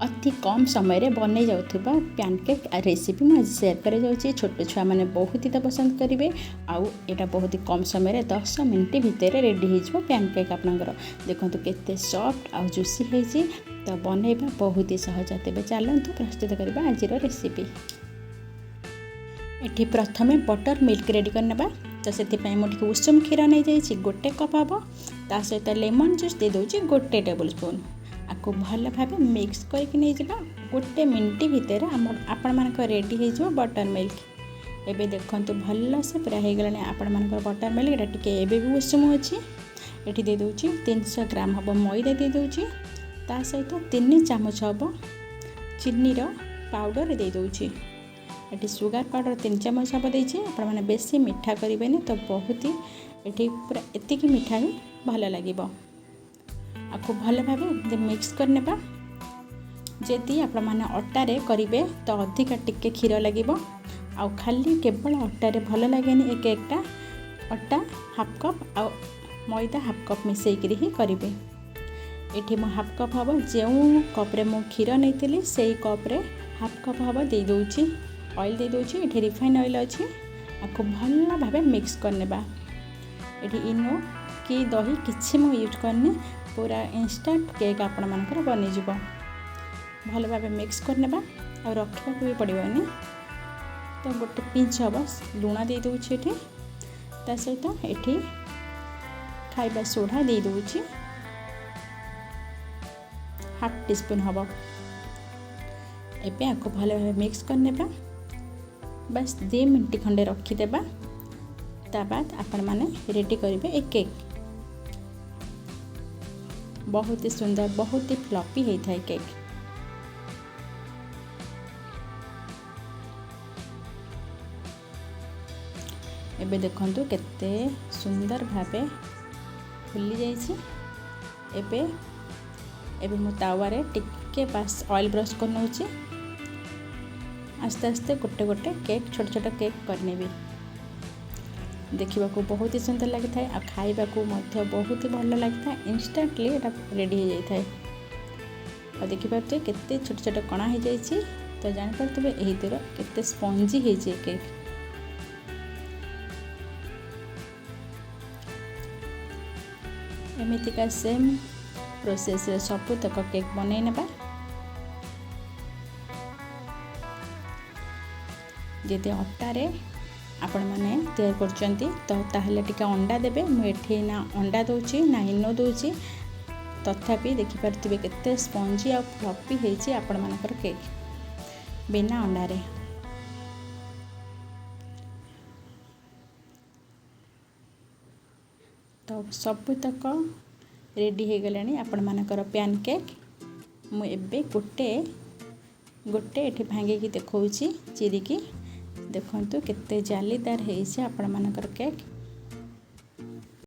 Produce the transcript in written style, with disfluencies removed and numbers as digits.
ଅତି କମ୍ ସମୟରେ ବନେଇ ଯାଉଥିବା ପ୍ୟାନକେକ୍ ରେସିପି ମୁଁ ଆଜି ସେୟାର କରାଯାଉଛି। ଛୋଟ ଛୁଆମାନେ ବହୁତ ହି ତ ପସନ୍ଦ କରିବେ। ଆଉ ଏଇଟା ବହୁତ କମ୍ ସମୟରେ 10 ମିନିଟ୍ ଭିତରେ ରେଡ଼ି ହେଇଯିବ ପ୍ୟାନକେକ୍ ଆପଣଙ୍କର। ଦେଖନ୍ତୁ, କେତେ ସଫ୍ଟ ଆଉ ଜୁସି ହେଇଛି। ତ ବନେଇବା ବହୁତ ହି ସହଜ। ତେବେ ଚାଲନ୍ତୁ ପ୍ରସ୍ତୁତ କରିବା ଆଜିର ରେସିପି। ଏଠି ପ୍ରଥମେ ବଟର ମିଲ୍କ ରେଡ଼ି କରିନେବା। ତ ସେଥିପାଇଁ ମୁଁ ଟିକେ ଉଷୁମ କ୍ଷୀର ନେଇଯାଇଛି, 1 କପ୍ ହେବ। ତା ସହିତ ଲେମନ୍ ଜୁସ୍ ଦେଇଦେଉଛି 1 ଟେବୁଲ୍ ସ୍ପୁନ୍। ଆକୁ ଭଲ ଭାବେ ମିକ୍ସ କରିକି ନେଇଯିବା। 1 ମିନିଟ୍ ଭିତରେ ଆମ ଆପଣମାନଙ୍କ ରେଡ଼ି ହେଇଯିବ ବଟର ମିଲ୍କ। ଏବେ ଦେଖନ୍ତୁ, ଭଲସେ ପୁରା ହେଇଗଲାଣି ଆପଣମାନଙ୍କର ବଟର ମିଲ୍କ। ଏଇଟା ଟିକେ ଏବେ ବି ଉଷୁମ ଅଛି। ଏଠି ଦେଇଦେଉଛି 300 ଗ୍ରାମ ହେବ ମଇଦା ଦେଇଦେଉଛି। ତା ସହିତ 3 ଚାମଚ ହେବ ଚିନିର ପାଉଡ଼ର ଦେଇଦେଉଛି। ଏଠି ସୁଗାର ପାଉଡ଼ର 3 ଚାମଚ ହେବ ଦେଇଛି। ଆପଣମାନେ ବେଶୀ ମିଠା କରିବେନି ତ, ବହୁତ ଏଠି ପୁରା ଏତିକି ମିଠା ହିଁ ଭଲ ଲାଗିବ। ଆକୁ ଭଲ ଭାବେ ମିକ୍ସ କରିନେବା। ଯଦି ଆପଣମାନେ ଅଟାରେ କରିବେ ତ ଅଧିକା ଟିକେ କ୍ଷୀର ଲାଗିବ। ଆଉ ଖାଲି କେବଳ ଅଟାରେ ଭଲ ଲାଗେନି ଏ କେକ୍ଟା। ଅଟା ହାଫ୍ କପ୍ ଆଉ ମଇଦା ହାଫ୍ କପ୍ ମିଶାଇକିରି ହିଁ କରିବେ। ଏଠି ମୁଁ ହାଫ୍ କପ୍ ହେବ, ଯେଉଁ କପ୍ରେ ମୁଁ କ୍ଷୀର ନେଇଥିଲି, ସେଇ କପ୍ରେ ହାଫ୍ କପ୍ ହେବ ଦେଇଦେଉଛି, ଅଏଲ୍ ଦେଇଦେଉଛି। ଏଠି ରିଫାଇନ୍ ଅଏଲ୍ ଅଛି। ଆକୁ ଭଲ ଭାବେ ମିକ୍ସ କରିନେବା। ଏଠି ଇନୋ କି ଦହି କିଛି ମୁଁ ୟୁଜ୍ କରିନି। ପୁରା ଇନଷ୍ଟାଣ୍ଟ କେକ୍ ଆପଣମାନଙ୍କର ବନିଯିବ। ଭଲ ଭାବେ ମିକ୍ସ କରିନେବା, ଆଉ ରଖିବାକୁ ବି ପଡ଼ିବନି। ତ ଗୋଟେ ପିଞ୍ଚ ହେବ ଲୁଣ ଦେଇଦେଉଛି ଏଠି। ତା ସହିତ ଏଠି ଖାଇବା ସୋଢ଼ା ଦେଇଦେଉଛି, ହାଫ୍ ଟି ସ୍ପୁନ୍ ହେବ। ଏବେ ଆକୁ ଭଲ ଭାବେ ମିକ୍ସ କରିନେବା। ବାସ୍, 2 ମିନିଟ୍ ଖଣ୍ଡେ ରଖିଦେବା। ତା ବାଦ ଆପଣମାନେ ରେଡ଼ି କରିବେ ଏ କେକ୍। ବହୁତ ହି ସୁନ୍ଦର, ବହୁତ ହି ଫ୍ଲପି ହେଇଥାଏ କେକ୍। ଏବେ ଦେଖନ୍ତୁ, କେତେ ସୁନ୍ଦର ଭାବେ ଫୁଲି ଯାଇଛି। ଏବେ ଏବେ ମୁଁ ତାୱାରେ ଟିକେ ବାସ୍ ଅଏଲ୍ ବ୍ରଶ୍ କରିନେଉଛି। ଆସ୍ତେ ଆସ୍ତେ ଗୋଟେ ଗୋଟେ କେକ୍, ଛୋଟ ଛୋଟ କେକ୍ କରିନେବି। ଦେଖିବାକୁ ବହୁତ ହି ସୁନ୍ଦର ଲାଗିଥାଏ ଆଉ ଖାଇବାକୁ ମଧ୍ୟ ବହୁତ ହି ଭଲ ଲାଗିଥାଏ। ଇନଷ୍ଟାଣ୍ଟଲି ଏଇଟା ରେଡ଼ି ହେଇଯାଇଥାଏ। ଆଉ ଦେଖିପାରୁଥିବେ, କେତେ ଛୋଟ ଛୋଟ କଣା ହେଇଯାଇଛି। ତ ଜାଣିପାରୁଥିବେ, ଏଇଥିର କେତେ ସ୍ପଞ୍ଜି ହେଇଛି ଏ କେକ୍। ଏମିତିକା ସେମ୍ ପ୍ରୋସେସ୍ରେ ସବୁତକ କେକ୍ ବନେଇ ନେବା। ଯଦି ଅଟାରେ ଆପଣମାନେ ତିଆରି କରୁଛନ୍ତି ତ ତାହେଲେ ଟିକେ ଅଣ୍ଡା ଦେବେ। ମୁଁ ଏଠି ନା ଅଣ୍ଡା ଦେଉଛି ନା ଇନୋ ଦେଉଛି। ତଥାପି ଦେଖିପାରୁଥିବେ, କେତେ ସ୍ପଞ୍ଜି ଆଉ ଫ୍ଲପି ହେଇଛି ଆପଣମାନଙ୍କର କେକ୍ ବିନା ଅଣ୍ଡାରେ। ତ ସବୁତକ ରେଡ଼ି ହେଇଗଲାଣି ଆପଣମାନଙ୍କର ପ୍ୟାନ୍ କେକ୍। ମୁଁ ଏବେ ଗୋଟେ ଗୋଟେ ଏଠି ଭାଙ୍ଗିକି ଦେଖାଉଛି, ଚିରିକି। ଦେଖନ୍ତୁ, କେତେ ଜାଲିଦାର ହେଇଛି ଆପଣମାନଙ୍କର କେକ୍।